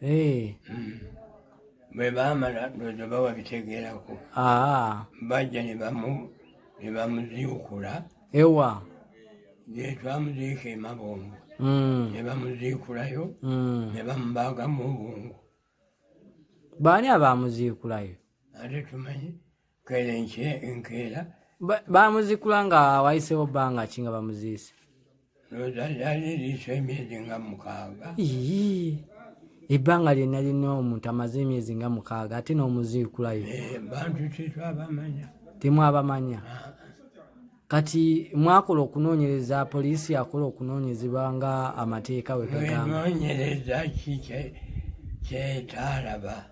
Eh. Bwe baamala ndowooza bawabitegeerako. Aa. Bajja ne bamuziikula. Ewa. Gye twamuziika e Mabombo. Ne bamuziikulayo. Ne bamubaagamu obwongo. Baani abaamuziikulayo? Ate tumanyi keera enkeera. Bamuziikula nga wayiseewo bbanga ki nga bamuziise? Ndowooza lyali liisa emyezi nga 6. Ii, ebbanga lyonna lyonna omuntu amaze emyezi nga 6 ate n'omuziikulayo. Eh, bantu tetwabamanya. Temwabamanya? Ah. Kati mwakola okunoonyereza, poliisi yakola okunoonyezebwa nga amateeka we gagamba? Mwenoonyereza ki kyetaalaba.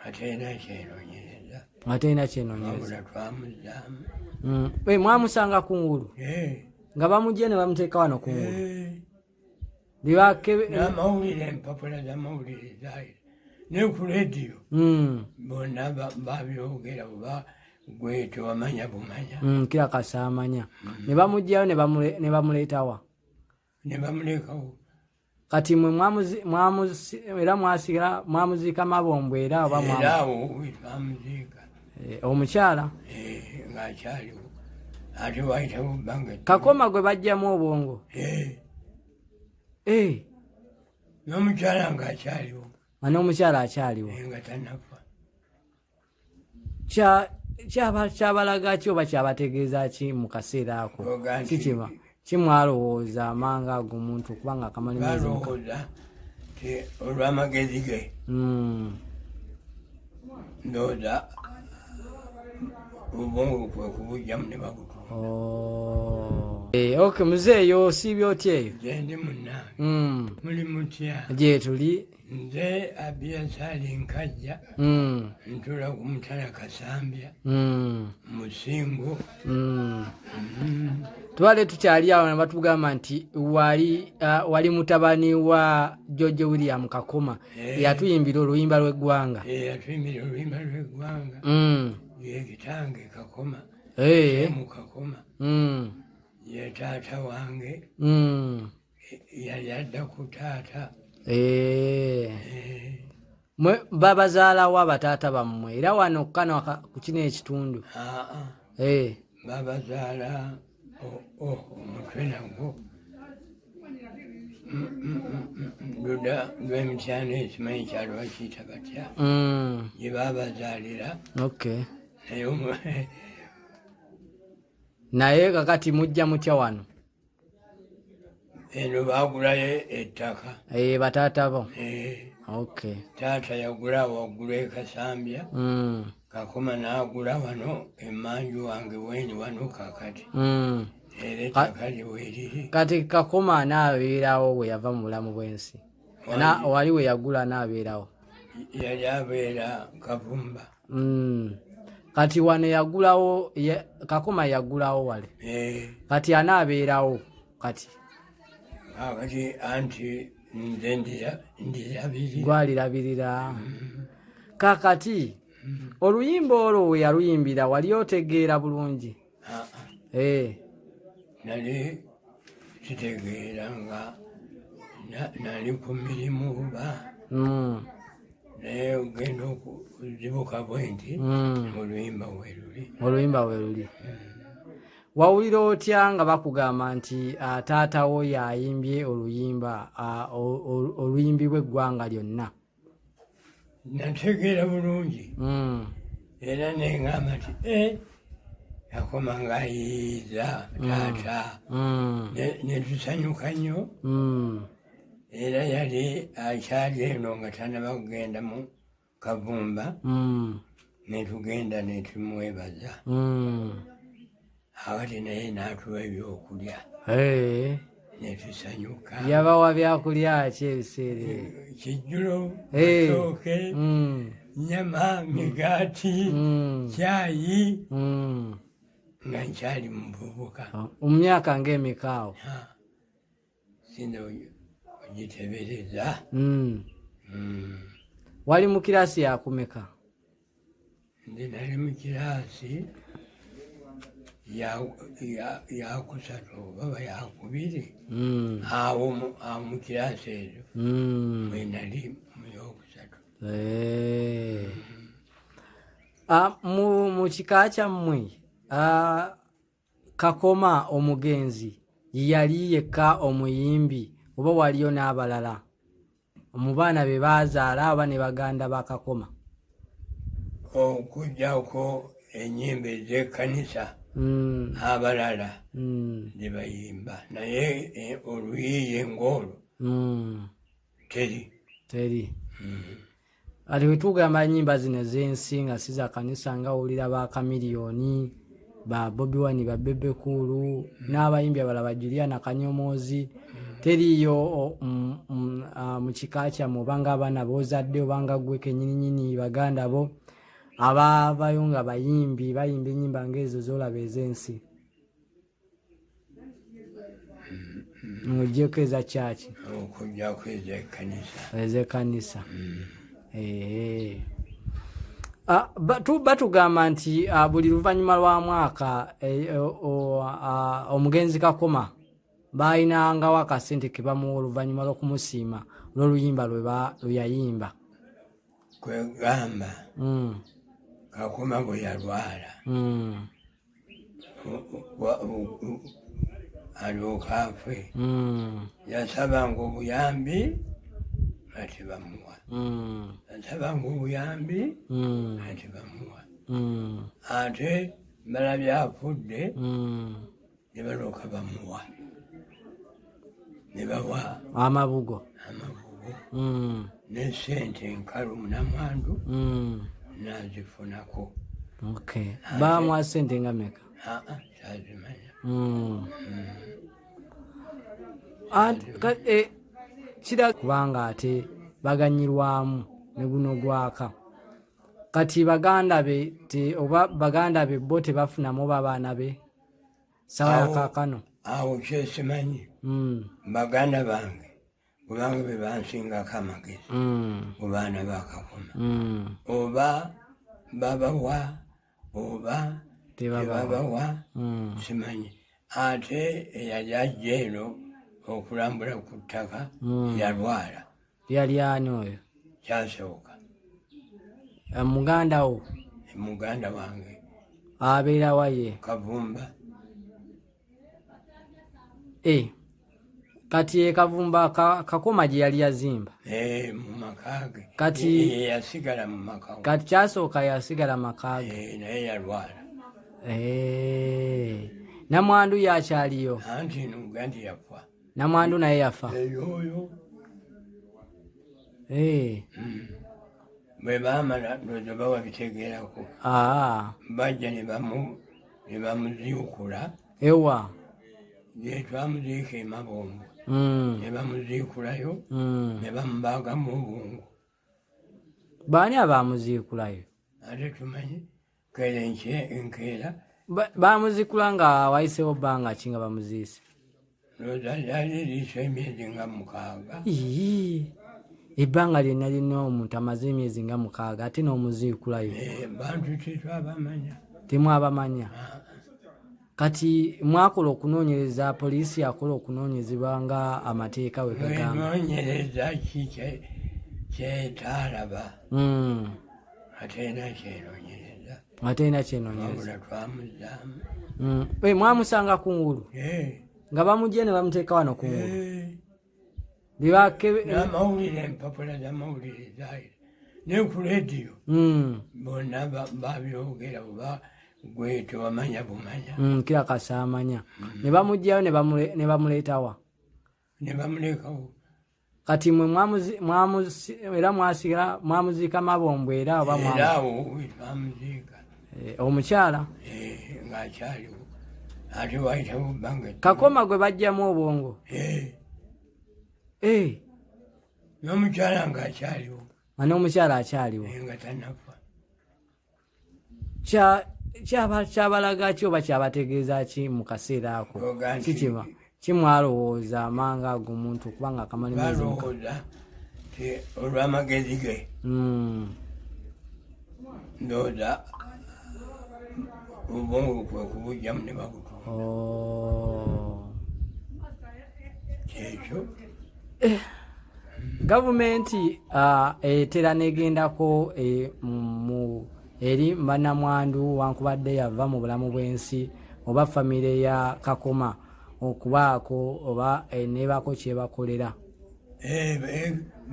Ate erina kyenoonyereza. Ate erina kyenoonyereza. Wabula twamuzzaamu. Eh, mwamusanga ku ngulu? Eh. Nga bamugye ne bamuteeka wano ku ngulu? Eh. Bibake- N'amawulire, empapula z'amawulire zaayita ne ku rediyo. Bonna babyogera oba gwe tewamanya bumanya. Kira kasaamanya. Ne bamuggyayo ne bamuleetawa? Ne bamulekawo. Kati mwe era mwasigala mwamuziika Mabombwe era oba Era awo we twamuziika. Eh, omukyala? Eh, ng'akyaliwo. Ate wayitawo ebbanga ettono. Kakoma gwe baggyamu obwongo? Eh. Eh. N'omukyala ng'akyaliwo. Nga n'omukyala akyaliwo. Eh, nga tannafa. Kyabalaga ki oba kyabategeeza ki mu kaseera ako? Oga nti Kikima. Kimwalowooza amanga ago omuntu kubanga akamala emyezi Balowooza nti olw'amagezi ge. Ndowooza obwongo kwe kubuggyamu ne babutunda. Oh. Eh, okay, muzeeyi osiibye otya eyo? Nze ndi munnange. Muli mutya? Gye tuli. Nze Abiyasaali Nkajja. Ntula ku Mutala Kasambya. Musingo. Tubadde tukyali awo ne batugamba nti wali mutabani wa George William Kakoma. Yatuyimbira oluyimba lw'eggwanga. Yatuyimbira oluyimba lw'eggwanga. Ye kitange Kakoma. Mu Kakoma. Ye taata wange. Yali adda ku taata. Mwe babazaalawo abataata bammwe era wano kano ku kino ekitundu? Aa. Babazaala omutwe nagwo. Luda lw'emityano ekimanyi kyalo bakiyita batya? Gye babazaalira. Naye Naye kakati mujja mutya wano? Eno baagulayo ettaka. Bataata bo? Eh. Taata yagula waggulu e Kasambya. Kakoma n'agula wano emmanju wange wendi wano kakati. Era ettaka lye weeriri. Kati Kakoma anaabeerawo bwe yava mu bulamu bw'ensi? Wali we yagula anaabeerawo? Yali abeera Kavumba. Kati wano yagulawo, Kakoma yagulawo wale. Kati anaabeerawo kati? Kati anti nze ndirabirira. Gwalirabirira. Kakati oluyimba olwo we yaluyimbira wali otegeera bulungi? Aa. Nali kitegeera nga nali ku mirimu oba. Naye ogenda okuzibuka bwe nti, oluyimba we luli. Oluyimba we luli. Wawulira otya nga bakugamba nti taata wo yayimbye oluyimba, oluyimbibwa eggwanga lyonna? Nategeera bulungi. Era ne ŋŋamba nti, yakoma ng'ayiiyiza taata. Ne tusanyuka nnyo. Era yali akyali eno nga tannaba kugenda mu Kavumba. Ne tugenda ne tumwebaza. Akati naye n'atuwa ebyokulya. Ne tusanyuka. Yabawa byakulya ki ebiseera ebyo? Kijjulo, matooke, nnyama, migaati, caayi. Nga nkyali muvubuka. Mu myaka ng'emeka awo? Sinza ogitebereza. Wali mu kiraasi yakumeka? Nze nali mu kiraasi. Yakusatu oba yakubiri awo mu kiraasi ezo mwenali muyokusatu. Eh. Mu kika kyammwe, Kakoma omugenzi yali yekka omuyimbi oba waliyo n'abalala mu baana be baazaala oba ne baganda ba Kakoma? Okuggyako ennyimba ez'ekkanisa, abalala zebayimba, naye oluyiiye ng'olwo teri. Teri. Kati wetugamba nyimba zino ez'ensi nga si za kanisa, nga wulira ba Chameleone, ba Bobi Wine, ba Bebe Cool n'abayimbi abalala, ba Juliana Kanyomozi, teriiyo mu kika kyammwe obanga abaana b'ozadde obanga ggwe kennyininyini, baganda bo abaavayo nga bayimbi bayimba ennyimba ng'ezo z'olaba ez'ensi, ng'oggyeko eza kyaki? Okuggyako ez'ekkanisa. Ez'ekkanisa. Eh. Batugamba nti buli luvannyuma lwa mwaka omugenzi Kakoma baayinangawo akasente ke bamuwa oluvannyuma lw'okumusiima olw'oluyimba lwe yayimba. Kwegamba Kakoma bwe yalwala alyoka afe, yasabanga obuyambi nga tebamuwa, yasabanga obuyambi nga tebamuwa. Ate balabye afudde, ne balyoka bamuwa, ne bawa amabugo. Amabugo ne sente enkalu munamwandu nazifunako. Okay. Bamuwa sente nga meka? Aa, sazimanya. Kira kubanga ate baganyirwamu ne guno gwaka. Kati baganda be oba baganda be bo tebafunamu oba abaana be sawa ya kaakano? Awo kyesimanyi. Baganda bange, kubanga be bansingako amagezi ku baana bakakoma, oba babawa oba tebabawa. Tebabawa, simanyi. Ate eyali ajja eno okulambula ku ttaka yalwala. Yali ani oyo? Kyasooka. Muganda wo? Muganda wange. Abeera waye? Kavumba. Kati e Kavumba Kakoma gye yali yazimba? Eh, mu maka ge. Kati- Ye yasigala mu maka ge. Kati kyasooka yasigala maka ge. Eh, naye yalwala. Eh, namwandu yakyaliyo? Anti nuga nti yafa. Namwandu naye yafa? Eyoyo. Bwe baamala, ndowooza bawabitegeerako, bajja ne bamuziikula. Ewa? Gye twamuziika e Mabombwe. Ne bamuziikulayo, ne bamubaagamu obwongo. Baani abamuziikulayo? Ate tumanyi keera enkeera. Bamuziikula nga wayiseewo bbanga ki nga bamuziise? Ndowooza lyali eriiso emyezi nga 6. Ii, ebbanga lyonna lyonna omuntu amaze emyezi nga 6 ate n'omuziikulayo? Eh, bantu tetwabamanya. Temwabamanya. Kati mwakola okunoonyereza? Poliisi yakola okunoonyezebwa nga amateeka we gagamba? Noonyereza ki kyetaalaba? Ate kyenoonyereza. Ate erina kyenoonyereza. Wabula twamuzaamu. Eh, mwamusanga kungulu? Eh. Nga bamugye ne bamuteeka wano kungulu? Eh. Bibake. N'amawulire, empapula z'amawulire zaayita ne ku rediyo. Bonna babyogera oba gwe tewamanya bumanya. Kira kasaamanya ne bamugjayo ne bamuleetawa? Ne bamulekawo. Kati mwe era mwasigala mwamuziika Mabombwe era oba Era awo twamuziika. Eh, omukyala? Eh, ng'akyaliwo, ate wayitawo bbanga ettono. Kakoma gwe bajjamu obwongo? Eh. Eh, n'omukyala ng'akyaliwo. Nga n'omukyala akyaliwo? Eh, nga tannafa. Kyabalaga ki oba kyabategeeza ki mu kaseera ako? Oga nti- Kikima kimwalowooza amanga ago omuntu kubanga akamala emyezi Balowooza ti olw'amagezi ge, ndowooza. Obwongo kwe kubugyamu ne babutunda. Oh. Kyekyo. Gavumenti etera negendako mu eri bannamwandu wankubadde yava mu bulamu bw'ensi oba famire ya Kakoma okubaako oba nebaako kyebakolera.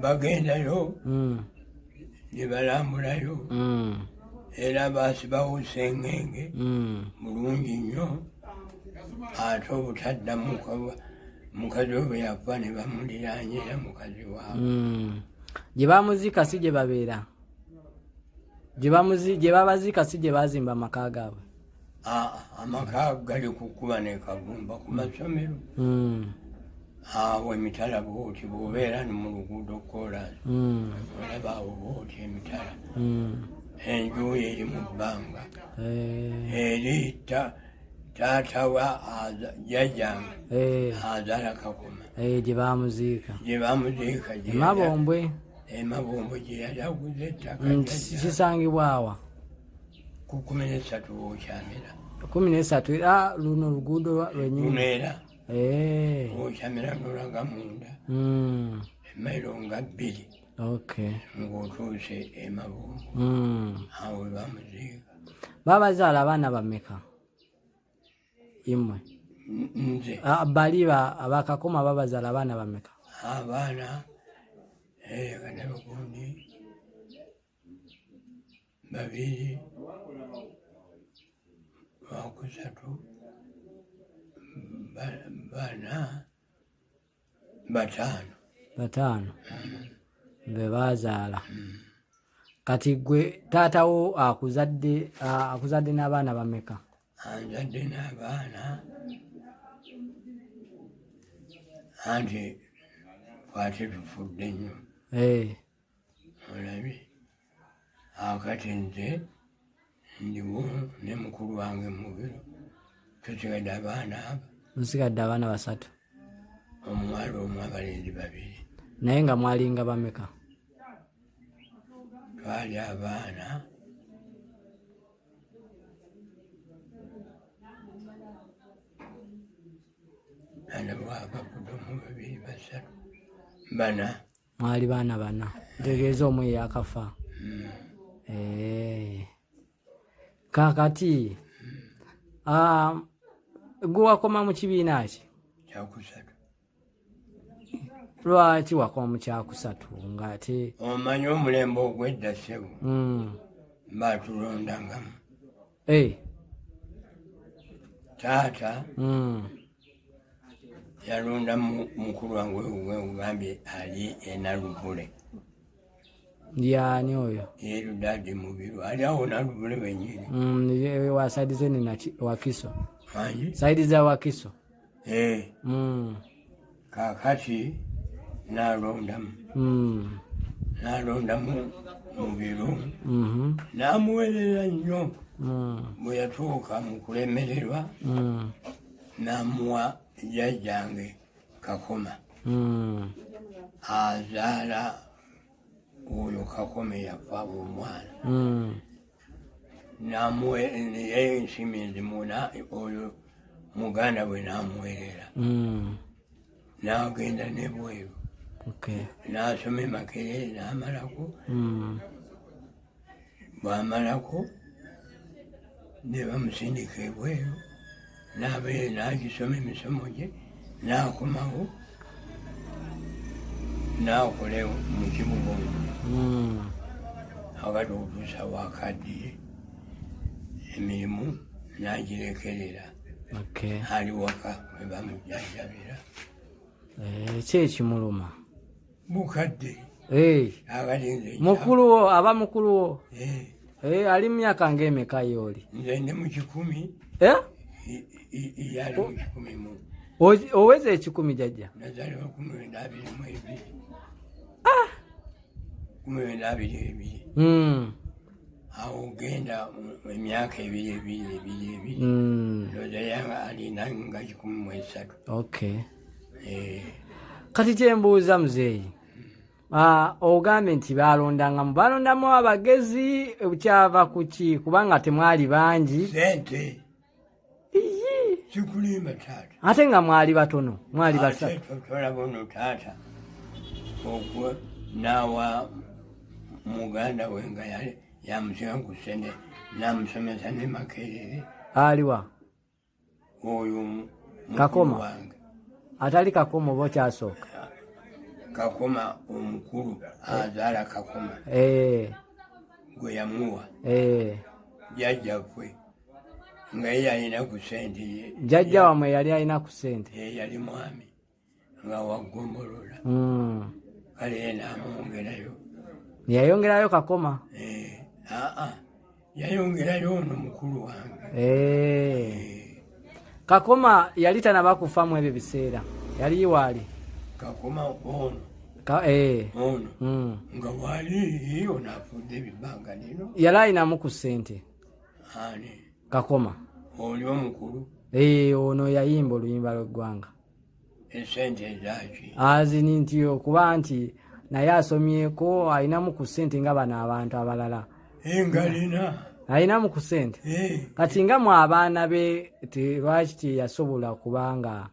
Bagendayo ne balambulayo era basibawo sengenge bulungi nnyo, ate obutaddamu mukazi we bwe yafa ne bamuliraanya era mukazi waabwe. Gye bamuziika si gye babeera, gye babaziika si gye bazimba amaka gaabwe. Amaka gali kukuba ne Kavumba ku masomero. Awo emitala bwoti bw'obeera ni mu luguudo koolaasi olaba awo bwoti emitala enju eri mu bbanga eri taata wa jjajjange azaala Kakoma. Gye bamuziika. Gye bamuziika. Emabombwe. Emabombwe gye yali aguze ettaka. Kisangibwa awa? Ku 13 bw'okyamira. 13 era luno luguudo lwennyini. Luno era bw'okyamira n'olaga munda emayiro nga 2 ng'otuuse Emabombwe. Awo we bamuziika. Babazaala abaana bameka? Imwe. Nze. Bali abakakoma babazaala abaana bameka? Abaana kanabagundi 2 bakusatu 4 5. 5 be bazaala. Kati gwe taatawo akuzadde n'abaana bameka? Anzadde n'abaana anti ate tufudde nnyo. Olabye akati nze ndiwo ne mukulu wange Mubiru, tusigadde abaana aba. Musigadde abaana 3. Omuwala omu, abalenzi 2. Naye nga mwalinga bameka? Twali abaana 2 2 3 4. Mwali baana 4. Ntegeeza omu eyakafa. Kaakati gwe wakoma mu kibiina ki? Kyakusatu. Lwaki wakoma mu kyakusatu ng'ate omanyi omulembe ogw'edda ssebo baatulondangamu. Taata yalonda mukulu wange gwe ali e Naluvule. Yaani oyo? Ye Ludaadi Mubiru ali awo Naluvule wennyini. Wa saidi zeni na Wakiso. Angi? Saidi za Wakiso. Kaakati n'alondamu. N'alondamu Mubiru. N'amuweerera nnyo. Bwe yatuuka mu kulemererwa, n'amuwa jjajjange Kakoma. Azaala oyo Kakoma eyafa omwana. Naye ensimbi nzimuna oyo muganda bwe n'amuweerera. N'agenda n'ebweru. N'asoma e Makerere n'amalako. Bw'amalako ne bamusindika ebweru, n'abeera n'agisoma emisomo gye, n'akomawo n'akola mu kibuga omwo. Akati okutuusa wakaddiye emirimu n'agirekerera. Ali waka we bamujjanjabira. Ki ekimuluma? Mukadde. Akati nze Mukulu wo, aba mukulu wo. Ali mu myaka ng'emeka y'oli? Nze ndi mu 100. Ye ali mu 100. Oweza 100 jjajja? Nazaalibwa 1922. 1922. Awo genda emyaka 2 2 2 2. Ndowooza yange alina nga 103. Kati kyembuuza muzeeyi, Ogambye nti balondangamu, balondamu abagezi, kyava ku ki? Kubanga temwali bangi. Sente. Sikulimba taata. Ate nga mwali batono, mwali basatu. Tolaba ono taata okwo naawa muganda we nga yali yamusinga ku sente, namusomesa ne Makerere. Aliwa? Oyo. Kakoma. Atali Kakoma oba okyasooka? Kakoma omukulu azaala Kakoma. Gwe yamuwa. Jjajjaffe nga ye yalina ku sente. Jjajja wamwe yali alina ku sente? Yali mwami nga wagombolola. Kale ye namwongerayo. Yayongerayo Kakoma? Aa, yayongerayo ono mukulu wange. Kakoma yali tanaba kufa mu ebyo biseera? Yali waali? Kakoma ono? Ono nga wali, ono afudde ebibbanga lino. Yali alinamu ku ssente? Ani? Kakoma. Oli omukulu? Ono yayimba oluyimba lw'eggwanga. Esente ezaki? Azini nti okuba nti naye asomyeko, alinamu ku ssente nga bano abantu abalala. Ngalina. Alinamu ku ssente. Kati nga mu abaana be, lwaki teyasobola kubanga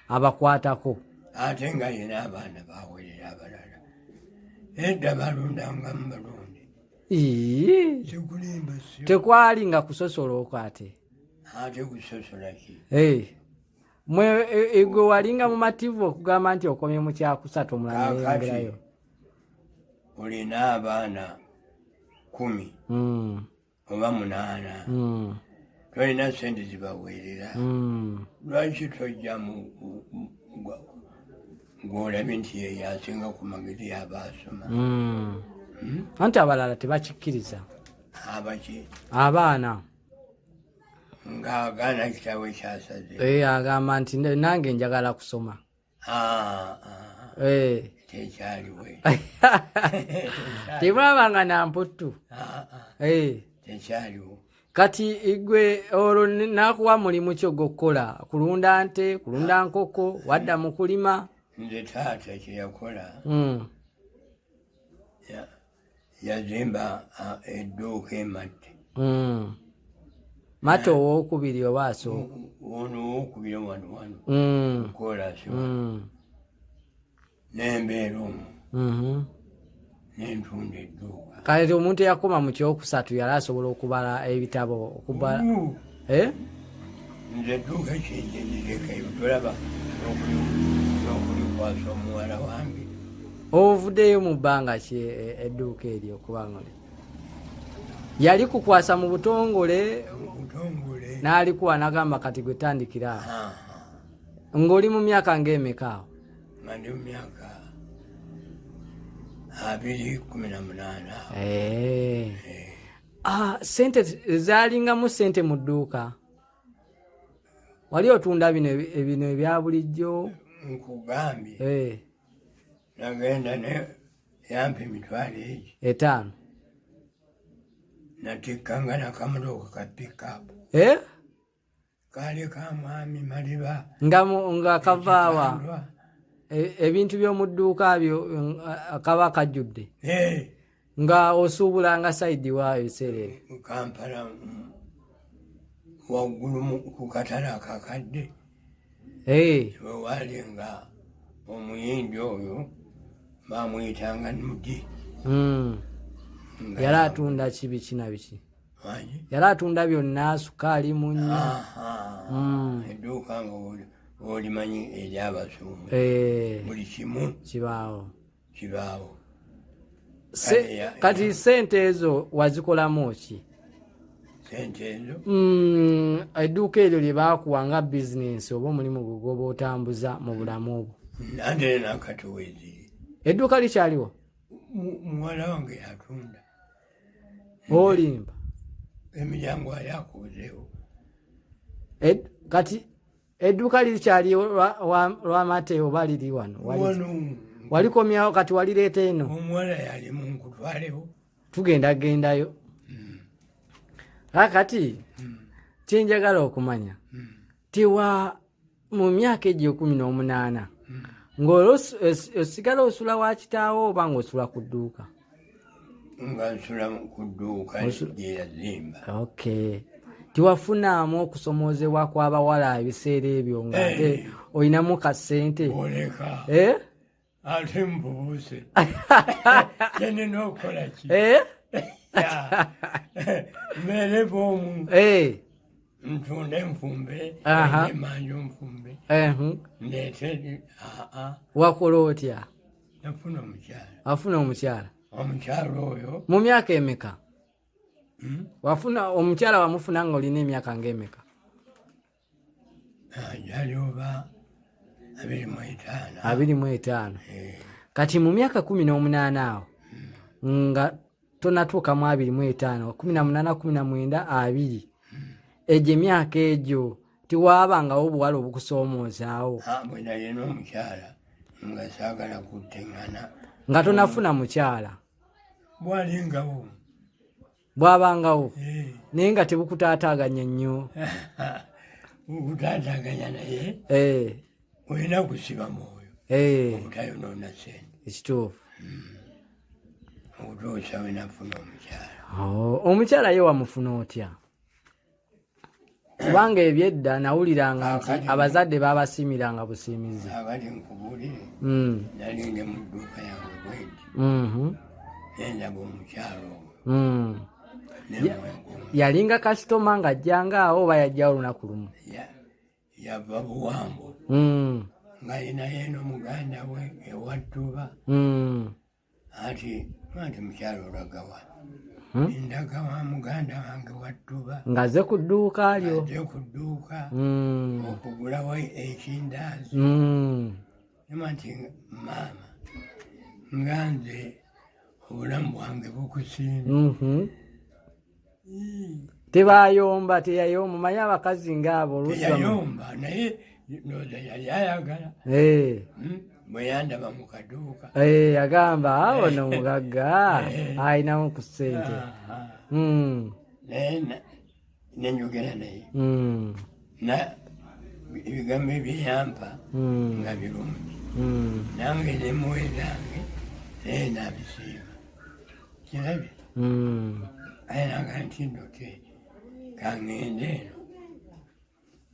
abakwatako? Ate nga yina abaana bawerera abalala, edda balondangamu balundi. Sikulimba. Tekwali nga kusosola okwo ate? Ate kusosola ki? Mwe gwe walinga mumativu okugamba nti okomye mu kyakusatu, omulala neyongerayo? Olina abaana 10 oba 8, tolina sente zibaweerera. Lwaki tojja gwolabye nti ye yasinga ku magezi, yaba asoma? Anti abalala tebakikkiriza. Abaki? Abaana. Ng'agaana kitawe kyasaze? Agamba nti nange njagala kusoma. Ah, ah. Tekyaliwo. Temwabanga namputtu? Ah, tekyaliwo. Kati gwe olwo nakuwa mulimu ki ogw'okukola? Kulunda nte, kulunda nkoko, wadda mu kulima? Nze taata kyeyakola, yazimba edduuka ematte. Mate owokubiri oba asooka? Ono owokubiri, wano wano kolasi. Nembeera omwo, nentunda edduuka. Kale omuntu eyakoma mu kyokusatu yali asobola okubala ebitabo, okubala? Eh? Nze edduuka kyenjendirekayo, tolaba n'okulikwasa omuwala wange. Ovuddeyo mu bbanga ki edduuka eryo okubanga yali kukwasa mu butongole? Butongole. N'alikuwa n'agamba kati gwe tandikira awo. Ng'oli mu myaka ng'emeka awo? Nga ndi mu myaka 2018. Ah, sente zaalingamu sente mu dduuka? Wali otunda bino bino ebya bulijjo? Nkugambye, nagenda ne yampa emitwalo egi. 5. Natikkanga nakamotoka ka pickup. Eh? Kaali ka mwami Maliba. Nga kavaawa? Ekitandwa. Ebintu by'omu dduuka byo kaba kajjudde? Eh, Nga osuubulanga side wa ebiseera ebyo? Kampala, waggulu ku katale akakadde. Wewaali nga omuyindi oyo bamuyitanga Nudi. Yali atunda ki, biki na biki? Wangi? Yali atunda byonna, sukaali, munnyo? Aha. Edduuka nga olimanyi eryabasuubuzi, buli kimu kibaawo. Kibaawo. Kati sente ezo wazikolamu ki? Sente ezo? Edduuka eryo lye baakuwa nga bizinensi oba omulimu gwe gwoba otambuza mu bulamu bwo. Ante nakati weeziri. Edduuka likyaliwo? Muwala wange yatunda. Olimba. Emiryango ayakuzeewo. Kati edduuka likyaliwo lwamate oba liri wano? Wano. Walikomyawo kati walireeta eno? Omuwala yalimu, nkutwalewo. Tugenda gendayo. Kakati kyenjagala okumanya, tiwa mu myaka egyo 18 Ng'olwo osigala osula wa kitaawo oba ng'osula ku dduuka? Nga nsula ku dduuka gye yazimba. Okay, tiwafunaamu okusomoozebwa kw'abawala ebiseera ebyo ng'ate olinamu ka ssente? Oleka. Eh? Ate mbubuuse, kyenina okukola ki? Eh? Mbeere bwomu, ntunde, nfumbe, emanju nfumbe, ndeete aa. Wakola otya? Nafuna omukyala. Wafuna omukyala? Omukyala oyo. Mu myaka emeka? Hmm? Wafuna omukyala, wamufuna nga olina emyaka ng'emeka? Gyali oba 25. 25? Eh. Kati mu myaka 18 awo nga tonatuuka mu 25, 18, 19, 20, egyo emyaka egyo tiwaabangawo obuwala obukusoomoozaawo? Ah, bwe nalina omukyala nga saagala kutteŋŋana. Nga tonafuna mukyala? Bwalingawo. Bwabangawo? Eh. Naye nga tebukutaataaganya nnyo? Bukutaataaganya, naye olina kusiba mwoyo obutayonoona sente. Ekituufu. Okutuusa we nafuna omukyala. Oh, omukyala ye wamufuna otya? Kubanga ebyedda nawuliranga nti abazadde babasiimiranga busiimizi. Abali nkubuulire. Nali ndi mu dduuka yange bwenti, nendaba omukyala oyo, nemwegomba. Yalinga kasitoma ng'ajjanga awo oba yajjawo olunaku lumu? Yava Buwambo, ng'alinayo eno muganda we ewattuba. Ati anti mukyala olagawa? Ndaga wa muganda wange wattuba. Ng'aze ku dduuka lyo? Aje ku dduuka okugulawo ekindaazi. Nema nti maama, nga nze obulamu bwange bukusiima. Tebayomba, teyayomba? Manyi abakazi ngaabo oluusi Teyayomba, naye ndowooza yali ayagala. Bwe yandaba mu kaduuka, Eh, yagamba, "Ah, ono mugagga alinamu ku ssente." Aha. Naye nenjogera naye, na ebigambo ebyeyampa nga birungi, nange nemuwa ezange, naye nabisiima, kirabye. Aye nanga nti ndoke kaŋŋende eno,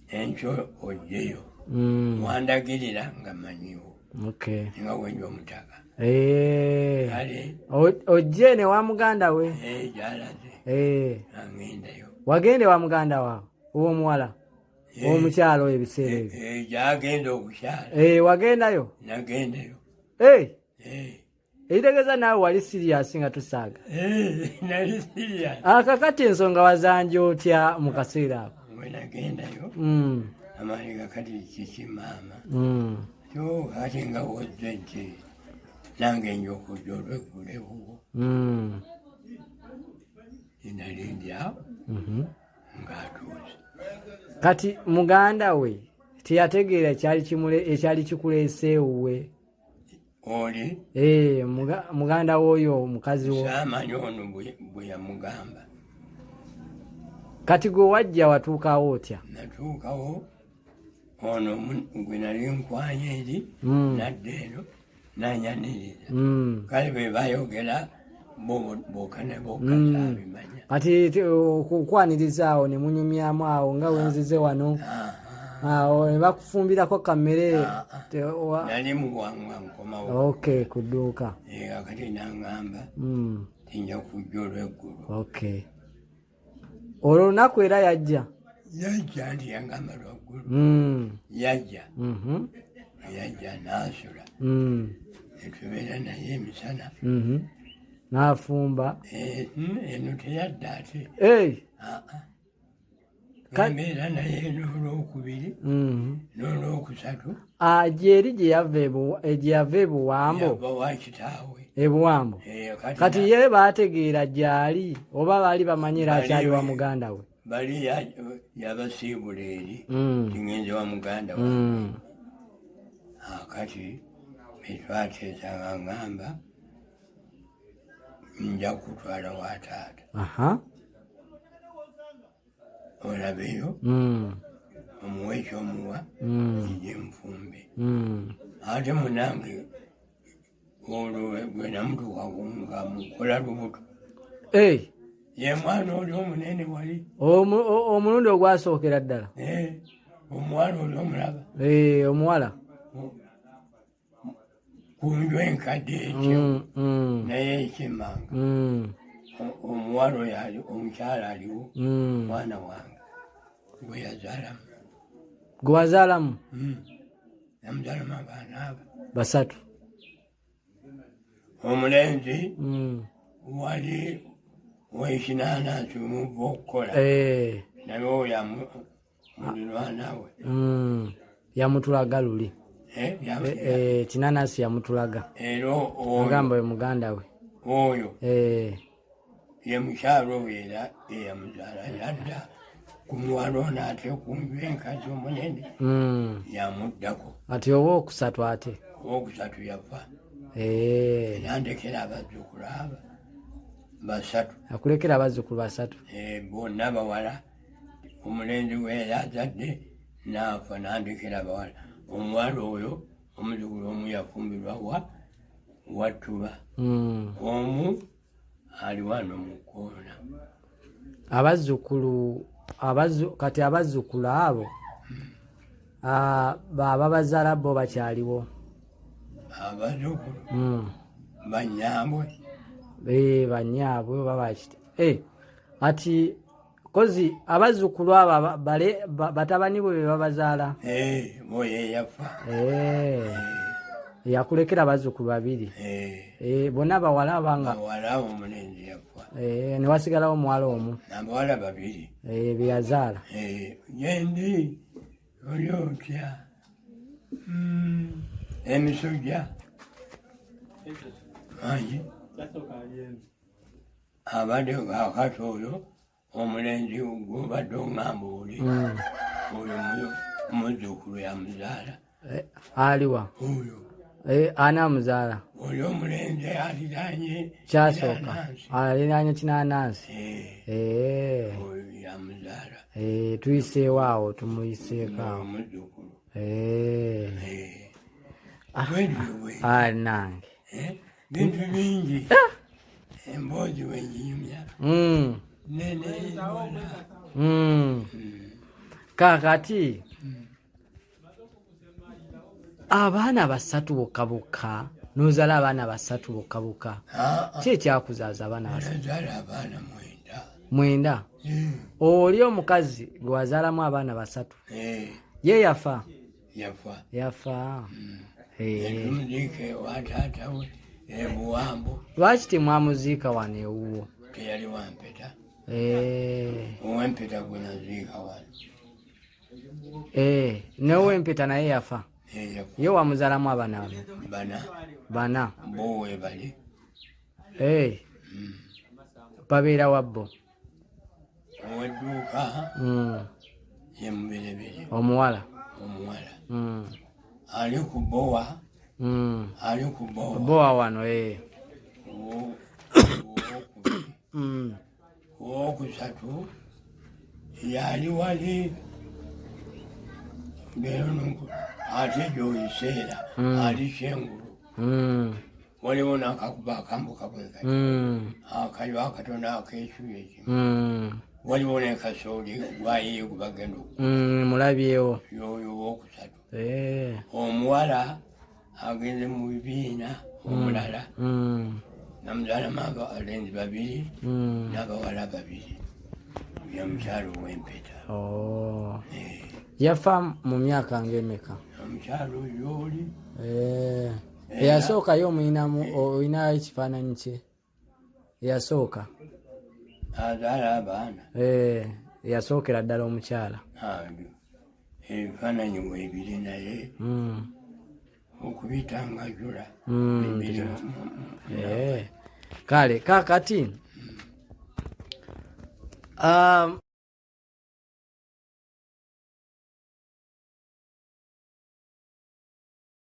enkyo ojjeyo. Wandagirira nga manyiwo nga wenja omutaka. Kale. Ojje ne wa muganda we? Gyalaze. Aŋŋendayo. Wagende wa muganda waawe ow'omuwala, ow'omukyalo oyo ebiseera ebyo? Gyagenda okukyala. Wagendayo? Nagendayo. Ekitegeeza naawe wali serious nga tusaaga? Nali serious. Akakati ensonga wazanja otya mu kaseera ako? Bwe nagendayo, amaanyi kakati kiki maama? Kyo kati nga wozze nti nange nja okujja olweggulewo. Nali ndi awo ng'atuuse. Kati muganda we teyategeera ekyali kikuleese ewuwe? Oli? Eh, muganda w'oyo omukazi wo. Saamanyi ono bwe yamugamba. Kati gwe wajja watuukawo otya? Natuukawo, ono gwe nali nkwanye eri, nadda eno nanyaniriza. Kale bwe bayogera bo bokka ne bokka, saabimanya. Kati okukwaniriza awo ne munyumyamu awo nga wenzize wano awo ne bakufumbirako kammere? Nali mu bwangu nga nkomawo. Okay, ku dduuka. Kakati naŋŋamba tinja kujja olweggulo. Okay, olwo olunaku era yajja? Yajja, nti yangamba lwaggulu. Yajja. Yajja n'asula, netubeera naye emisana. N'afumba? Eno teyadda ate. Hey. Ah, ah. Embeera naye n'olwokubiri n'olwokusatu. Ah, gyeri gye yava gye yava ebuwambo? Yava wa kitaawe. Ebuwambo. Kati Kati ye baategeera gyali oba baali bamanyi era akyali wa muganda we? Bali yabasiibula eri, tingenze wa muganda we. Kati betwateesa nga ngamba nja kutwala wa taata, olabeyo, omuwe ekyomuwa, nje nfumbe. Ate munange olwo gwe namutuuka nga mukola lubuto. Ye mwana oli omunene wali. Omulundi ogwasookera ddala. Omuwala oli omulaba. Omuwala. Ku nju enkadde ekyo naye ekyemmanga. Omuwala oyo ali omukyala aliwo mwana wange gwe yazaalamu. Gwe wazaalamu? Namuzaalamu abaana abo basatu. Omulenzi wali wekinaanansi muva okukola naye oyo mulirwana we. Yamutulaga luli. Kinanasi yamutulaga. Era agamba oyo muganda we. Oyo ye mukyalo oyo era eyamuzaala yadda ku muwala ono ate ku nju enkazi omunene yamuddako. Ati owokusatu ate? Owokusatu yafa. Nandekera abazzukulu aba basatu. Akulekera abazzukulu basatu. Bonna bawala. Omulenzi we yazadde naafa nandekera abawala. Omuwala oyo omuzzukulu omu yafumbirwa wa Wattuba. Omu ali wano mu kkoona. Abazzukulu kati abazzukulu abo baba bazaala bo bakyaliwo? Abazzukulu banyaabwe. Banyaabwe oba bakita. Ati kozi abazzukulu abo batabani bwe be babazaala? Oyo yafa. Yakulekera abazzukulu babiri. Bonna bawala abanga? Bawala, omulenzi yafa. Ne wasigalawo omuwala omu. Abawala babiri. Be yazaala. Gyendi oli otya? Emisujja mangi abadde kakati oyo omulenzi gwobadde oŋŋamba oli oyo muzzukulu yamuzaala. Aliwa? Oyo. Ani amuzaala? Oli omulenzi aliraanye. Kyasooka aliraanye kinanansi. Oyo yamuzaala. Tuyiseewo awo, tumuyiseeko awo. Omuzzukulu. Nange bintu bingi emboozi wenginyumya nenewala. Kakati abaana basatu bokka bokka, nozaala abaana basatu bokka bokka, ki ekyakuzaaza abaana basatu? Nazaala abaana 9. 9? Oli omukazi gwe wazaalamu abaana basatu ye yafa? Yafa. Yafa. Tumuziika ewa taata we ebuwambo. Lwaki temwamuziika wano ewuwo? Teyali wampeta. Owempeta gwe naziika wano. Nowempeta naye yafa? Yafa. Ye wamuzaalamu abaana bameka? 4. 4. Bo webali. Babeera wa bo? Owedduuka ye muberebere. Omuwala? Omuwala. Ali ku bowa. Ali ku bowa. Bowa wano. Owokusatu yali wali leero ate gyoyiseera ali kyengulu. Waliwo n'akakuba akambuka bwe kati. Akayo akatono akeesuye ekimu. Waliwo ne kasooli gwayiye gwe bagenda Mulabyewo. Yoyo owokusatu. Omuwala agenze mu bibiina omulala. Namuzaalamu abalenzi 2 n'abawala 2. Ye mukyalo ow'empeta. Yafa mu myaka ng'emeka? Omukyalo oyo oli. Eyasooka ye olinayo ekifaananyi kye? Eyasooka. Azaala abaana. Eyasookera ddala omukyala. Ebifaananyi weebiri naye okubitangajula. Kale kakati